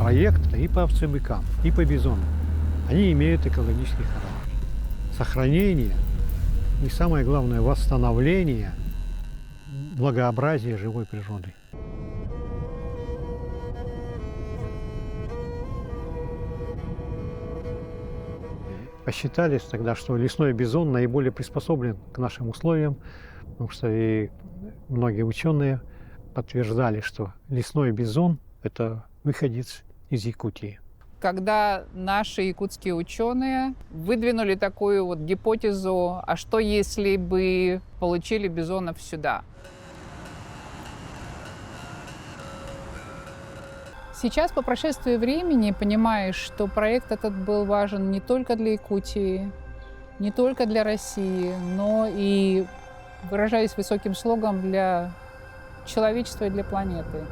Проект и по овцебыкам, и по бизонам, они имеют экологический характер. Сохранение и, самое главное, восстановление многообразия живой природы. Посчитали тогда, что лесной бизон наиболее приспособлен к нашим условиям, потому что и многие ученые подтверждали, что лесной бизон – это выходец из Якутии. Когда наши якутские ученые выдвинули такую вот гипотезу, а что если бы получили бизонов сюда? Сейчас, по прошествии времени, понимаешь, что проект этот был важен не только для Якутии, не только для России, но и, выражаясь высоким слогом, для человечества и для планеты.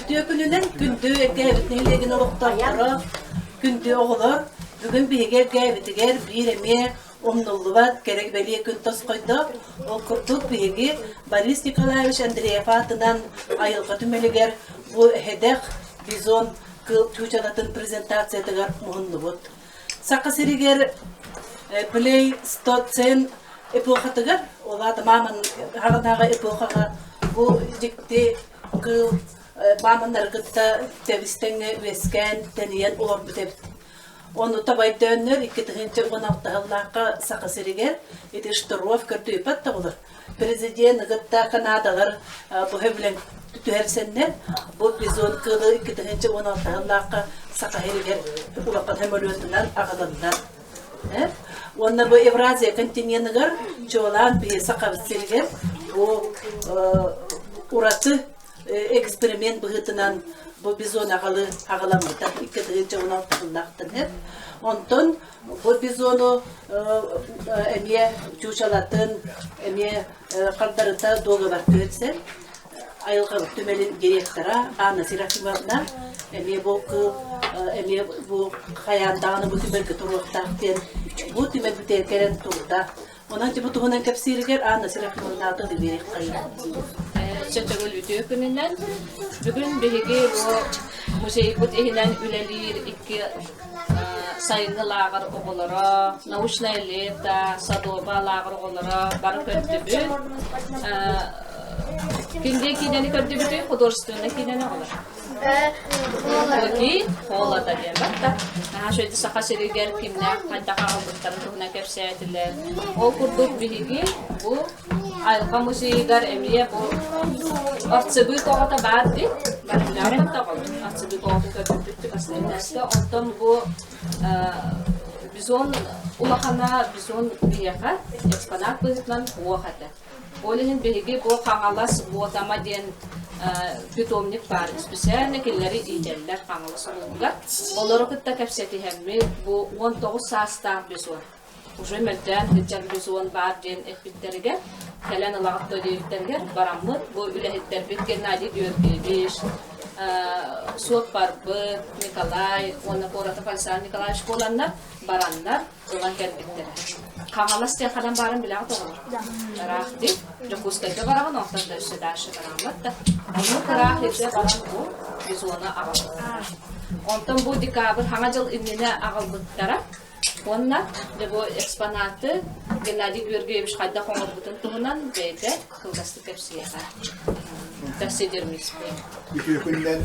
Үтүө күнүнэн күндү эргээбит нэһилиэгин олохтоохторо, күндү оҕолор, бүгүн биһиги эргээбитигэр биир эмиэ умнуллубат кэрэ бэлиэ күн тосхойдо. Ол курдук биһиги Борис Николаевич Андреев аатынан айылҕа түмэлигэр бу эһэдэх бизон кыыл чуучалатын презентациятыгар муһуннубут. Саха сиригэр Плейстоцен эпохатыгар, ол аата мааман хаҕынааҕы эпохаҕа бу дьикти кыыл мааманнары кытта тэбис-тэҥҥэ үөскээн, тэнийэн олорбут эбит. Ону табайдөөннөр 2016 сыллаахха Саха сиригэр ити Штыров көрдүүппэт да булар. Президент кытта Канадалар быһа билэн түһэрсэннэр бу бизон кыылы 2016 сыллаахха Саха сиригэр улахан самолетунан аҕаланнар. Уонна бу Евразия континеныгар чуолаан биһи Сахабыт сиригэр бу ураты эксперимент быһыытынан бу бизон аҕалы аҕаламмыта 2016 сыллаахтан Онтон бу бизону эмиэ чуучалатын эмиэ хардарыта дуогабар түһэрсэн айылҕабыт түмэлин директора Анна Серафимовна эмиэ бу кыыл эмиэ бу хайаан даҕаны бу түмэлгэ туруохтаах диэн бу түмэл бүтэр кэлэн турда. Онон бу туһунан кэпсииригэр Анна Серафимовнаатын биэриэххэйин. Чөтөгүл үтүө күнүнэн бүгүн биһиги бу музейбыт иһинэн үлэлиир икки сайыҥҥы лааҕыр оҕолоро, научное лето, садоба лааҕыр оҕолоро бары көрдүбүт. Ким диэн киинэни көрдүбүтүй? Художественнай киинэни оҕолор. Луки холода диэн барда. Наһаа үчүгэй Саха сиригэр кимнээх хайдах аҕалбыттарын туһунан кэпсээтилэр. Ол курдук биһиги бу айылҕа музейыгар эмиэ бу овцебык оҕото баар дии. Барыларын да овцебык оҕотун көрбүппүт бастакы Онтон бу бизон улахана бизон биһиэхэ экспонат быһыытынан уох этэ. Ол иһин биһиги бу Хаҥалас Буотама диэн питомник баар специально кинилэри иитэллэр Хаҥалас улууһугар. Олору кытта кэпсэтиһэммит бу 19 саастаах бизон уже мөлтөөн сылдьар бизон баар диэн эппиттэригэр кэлэн ылаҕыт дуо диэбиттэригэр бараммыт бу үлэһиттэрбит Геннадий Георгиевич, суоппарбыт Николай уонна Коротов Александр Николаевич буоланнар бараннар ылан кэлбиттэрэ. Хаҥалас диэн ханан баарын билэҕит оҕолор? Ыраах дии. Дьокуускайга бараҕын, онтон да өссө дальше бараммыт да. Оннук ыраах илдьэ баран бу бизоны аҕалбыттара. Онтон бу декабрь Хаҥа дьыл иннинэ аҕалбыттара. Уонна дьэ бу экспонаты Геннадий Георгиевич хайдах оҥорбутун туһунан бэйэтэ кылгастык кэпсиэҕэ. Таксидермист Үтүө күнүнэн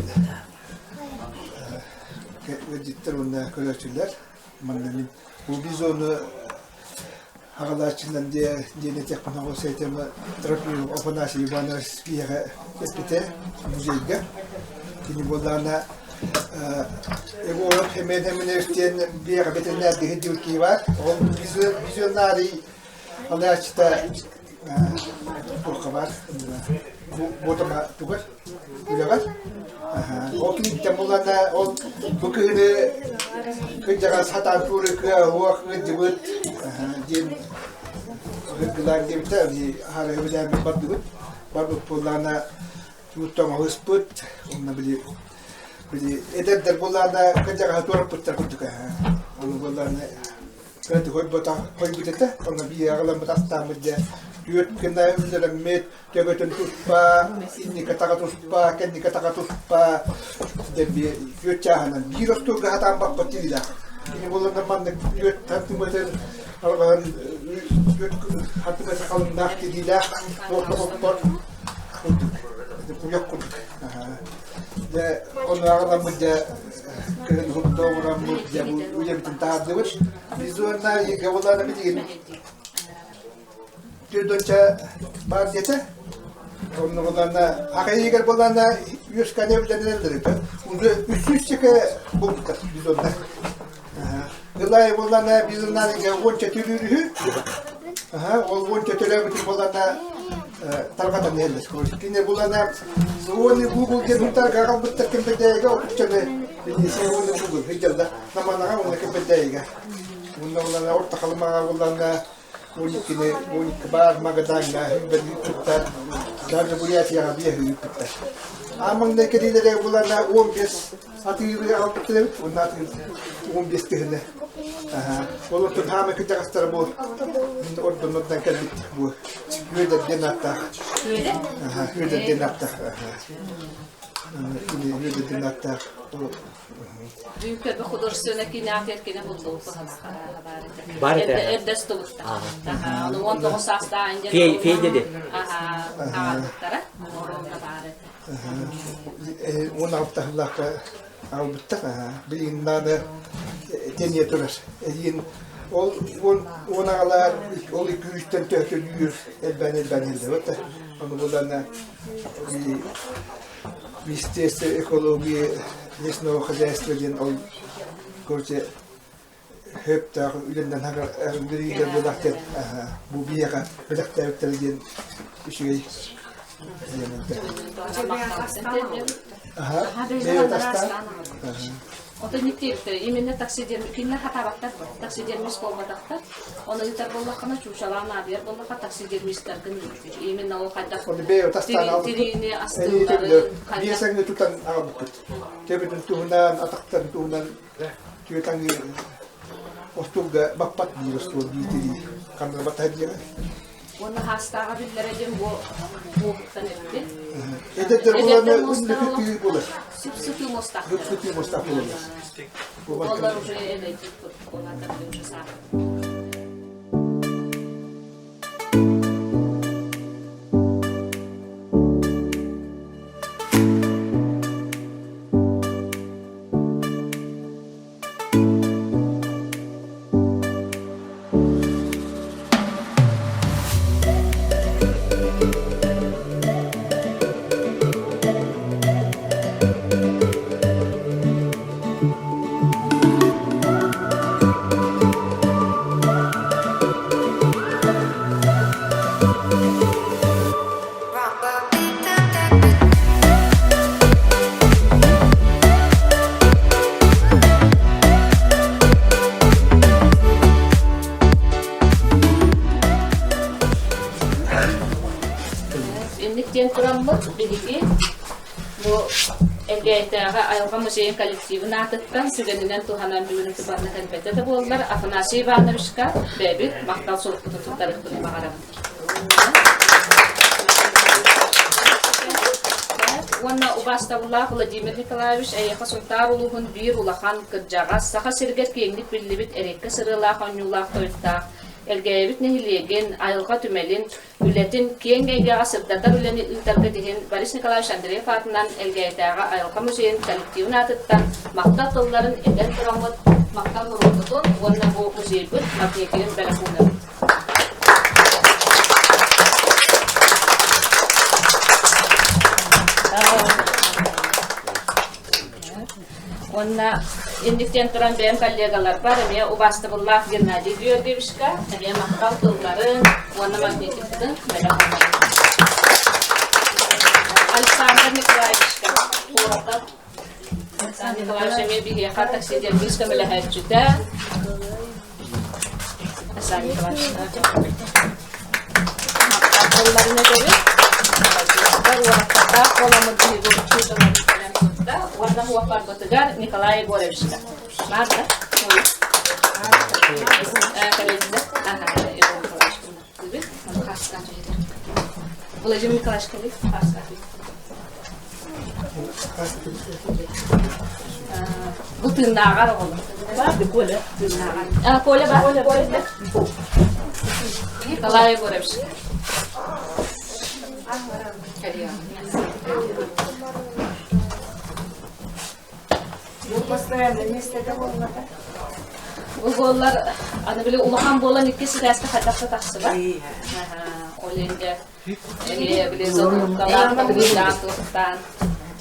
ыалдьыттар уонна көрөөччүлэр. Манна мин бу бизону аҕалааччынан диэн этиэхпин оҕус этим Трофим Афанасий Иванович биһиэхэ эппитэ музейга. Кини буоллаҕына Егоров Семен Семенович диэн биһиэхэ бэтэринээрдиһи диир киһи баар. Ол визионарий алааччыта туохха баар Буотама тугар үлэҕэр. Ол киниттэн буллана ол бу кыһыны кырдьаҕас сатаан тууру кыа уох ыддыбыт диэн ыгылаан диэбитэ аһара өбүлээммит бардыбыт. Барбыт буоллаҕына туут оҥоһуспут уонна били били эдэрдэр буоллаҕына кырдьаҕаһы туораппыттар курдук ону буоллаҕына Кыратык хойбут этэ, онно биир аҕаламмыт астааммыт дьэ түөрт гына үллэрэммит, төбөтүн туспа, инники атаҕа туспа, кэнники атаҕа туспа, дэлби түөрт чааһынан биир остуолга сатаан баппат тириилээх. Кини буолларна маннык түөрт сантиметр алҕаһын түөрт сантиметр халыҥнаах тириилээх туорта хоппор курдук, куйах курдук. Дьэ, ону аҕаламмыт дьэ кыһын уһун оҥороммут дьэ бу үлэбитин таһаардыбыт. Визуально Еговалаана билигин түрдөнчө баар диэтэ. Онно булаана акайыгар булаана үөскане үлэнэллэр Уже үсүүсчэкэ булбуттар бизоннар. Ылай булаана бизоннарыга уонча түрүүрүһү. Ол уонча төлөөбүтүн булаана тарҕатан иһэллэр. Кини булана Суони Google диэн хунтарга аҕалбыттар кэмпэдээйигэ отуччаны Суони Google сылдьаллар. Наманаҕа уонна кэмпэдээйигэ. Уонна булана орто халымаҕа булана 12-ни 12 баар Магадаҥҥа ыыппыттар. Даже Бурятияҕа биэһи ыыппыттар. Аан маҥнай кэлиилэрэ булана 15 атыылыы аҕалбыттар эбит. Уонна атыыр 15 тыһыны. Олортон хаама кырдьаҕастара бу ордоннордон кэлбит бу Үөдэр диэн ааттаах. Үөдэр? Үөдэр диэн ааттаах. Үөдэр диэн ааттаах. Бүгүн художественная киноатер кине булду Бар этэ. Эрдэс тубутта. Аны 19 саастаах инде. Фей фей деди. Аха, аҕалбыттара. Оронда баар этэ. Уон алтаһылаахха аҕалбыттар. Билигин наада тэнийэ турар. Эйиин ол уон аҕалаар ол икки үстэн төһөтөлүүр элбээн элбээн иһиллэр. Ону булана Министерство экологии лесного хозяйства диэн ол короче хөптөөх үлэннэн үлэлииллэр буоллах диэн бу биһиэхэ бэлэхтээбиттэрэ диэн үчүгэй Ото никтиэбиттэр именно таксидерм кинилэр хатаабаттар таксидермист буолбатахтар. Оны ыытар буоллаххына чуучалаан наадыйар буоллахха таксидермистаргын именно ол хайдах тириини астыылларын биэс аҥыы тутан аҕалбыппыт. Төбөтүн туһунан, атахтарын туһунан түөрт аҥыы остуолга баппат биир остуол биир тирии ханна батаһа диэҕэ. Уонна хаастааҕа биллэрэ диэн бу буоһуттан эппит. Эдэрдэр буланы үп-сытыы буолар. Сүп-сытыы муостаах. Сүп-сытыы муостаах буолаллар. Олар уже элэйдик олардан уже саахар. Инник диэн тураммыт биһиги бу Элгээйитээҕи айылҕа музейын коллективын аатыттан сүгэнинэн туһанан бүгүн барна кэлбэтэ да буоллар Афанасий Ивановичка бэйэбит махтал сурукпутун туттарыахпытын баҕарабын. уонна убаастабыллаах Владимир Николаевич эйиэхэ Сунтаар улууһун биир улахан кырдьаҕас, Саха сиригэр киэҥник биллибит эриэккэ сырыылаах оонньуулаах тойуктаах Элгээйибит нэһилиэгин, айылҕа түмэлин үлэтин киэҥ эйгэҕэ сырдатар үлэни ыытаргыт иһин Борис Николаевич Андреев аатынан Элгээйитээҕи айылҕа музейын коллективын аатыттан махтал тылларын этэн тураммыт махтал суруйбутун уонна бу музейбыт магнитигын бэлэх уунабыт. Уонна инниктэн туран бэйэм коллегаларбар эмиэ убаастабыллаах Геннадий Георгиевичка эмиэ махтал тылларын уонна магнитикпытын бэлэх уунабын. Александр Николаевичка Коротов Александр Николаевич эмиэ биһиэхэ таксидермист көмөлөһөөччүтэ. Александр Николаевич махтал тылларын этэбит. Уолаттардаах буоламмыт биһиги учууталларбыт кэлэн турда. Уонна уоппарбытыгар Николай Егоровичка. Марта. Владимир Николаевич кэлит. Бу тыыннааҕар оҕолор. Коля. Тыыннааҕар. Коля бар. Коля. Николай Егорович. Бу постоянно миэстэтэ буоллата. Бу буоллар, аны били улахан буолан икки ситээскэ хайдах да тахсыбат. Ол инде Эмиэ били золоталаах табыгырдаан туохтаан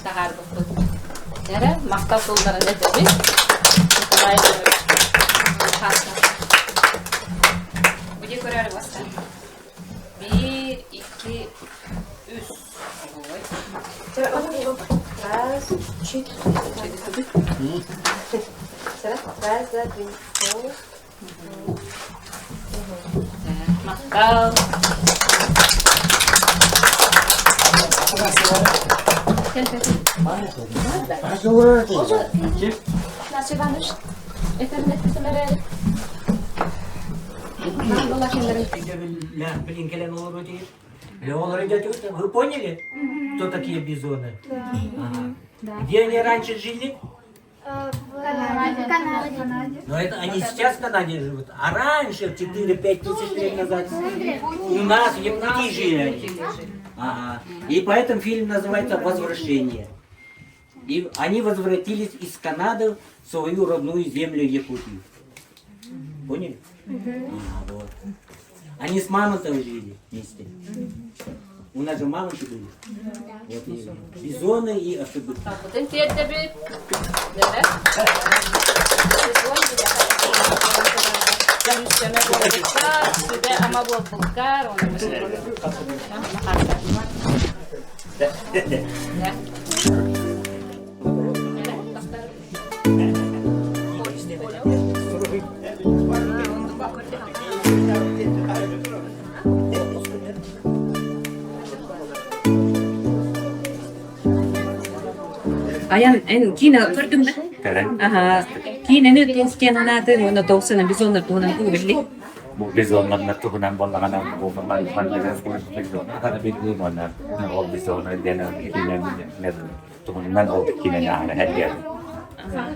таһаарбыппыт. Эрэ махтал тылларын этэбит. Николай Иванович. Где көрөр баста? Биир, икки, үс. Раз, четыре. Раз, два, три, Махтал. Настя Иванович, Вы поняли, кто такие бизоны? Где они раньше жили? В Канаде. Но это они сейчас в Канаде живут, а раньше, 4-5 тысяч лет назад, у нас в Якутии жили они. Ага. И поэтому фильм называется «Возвращение». И они возвратились из Канады в свою родную землю Якутию. Поняли? Ага, вот. Они с мамонтом жили вместе. У нас же мамонты были. Вот и бизоны и особы. Бутын тиэрдэбит. Көмүскөмө буолбуккар, сүбэ ама буолбуккар, Аян эн киинэ көрдүҥ да? Көрөн. Аха. Киинэни туох диэн анаатыҥ уонна тоҕусuna бизоннар туһунан тугу билли? Бу бизоннар туһунан буоллаҕына бу бизон билбиим уонна ол бизону диэн туһунан ол киинэни аһара эргиэдим.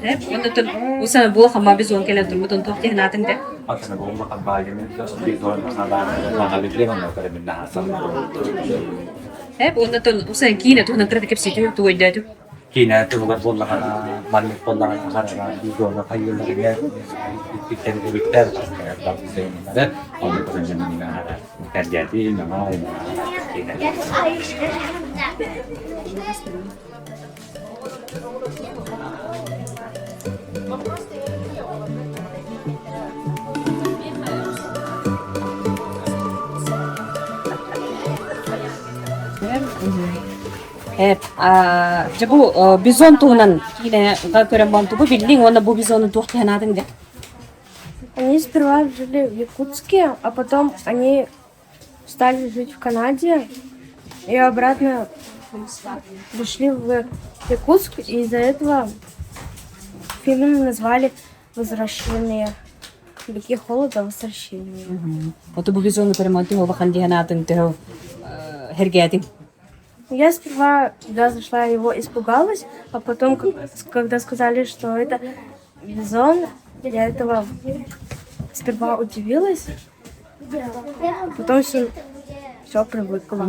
Эп оннотон уса буо хамма бизон кэлэн турбутун туох диэн анаатыҥ да? Атына бу улахан баайыны бизон ханаан билбиим онно көрөмүн наһаасан. Эп оннотон уса киинэ туһунан кырата кэпсэтиһүм тугу өйдөөтүм? Киинэ туһугар буоллаҕына маннык буоллаҕына хараҕа бизону хайыыларыгар иккиттэн эбиттэр онно кэргэти наҥаа киинэ Дьэ бу бизон туһунан киинэ көрөн буолан биллиҥ уонна бу бизону туох диэн аатыҥ дэ? Они сперва жили в Якутске, а потом они стали жить в Канаде и обратно пришли в Якутск, и из-за этого фильм назвали «Возвращение». Быки холода возвращение. Оту бу бизону көрөн туһу бахан диэн аатыҥ төһө хэргээтиҥ? Я сперва туда зашла, его испугалась, а потом, когда сказали, что это бизон, я этого сперва удивилась, потом все, все привыкла.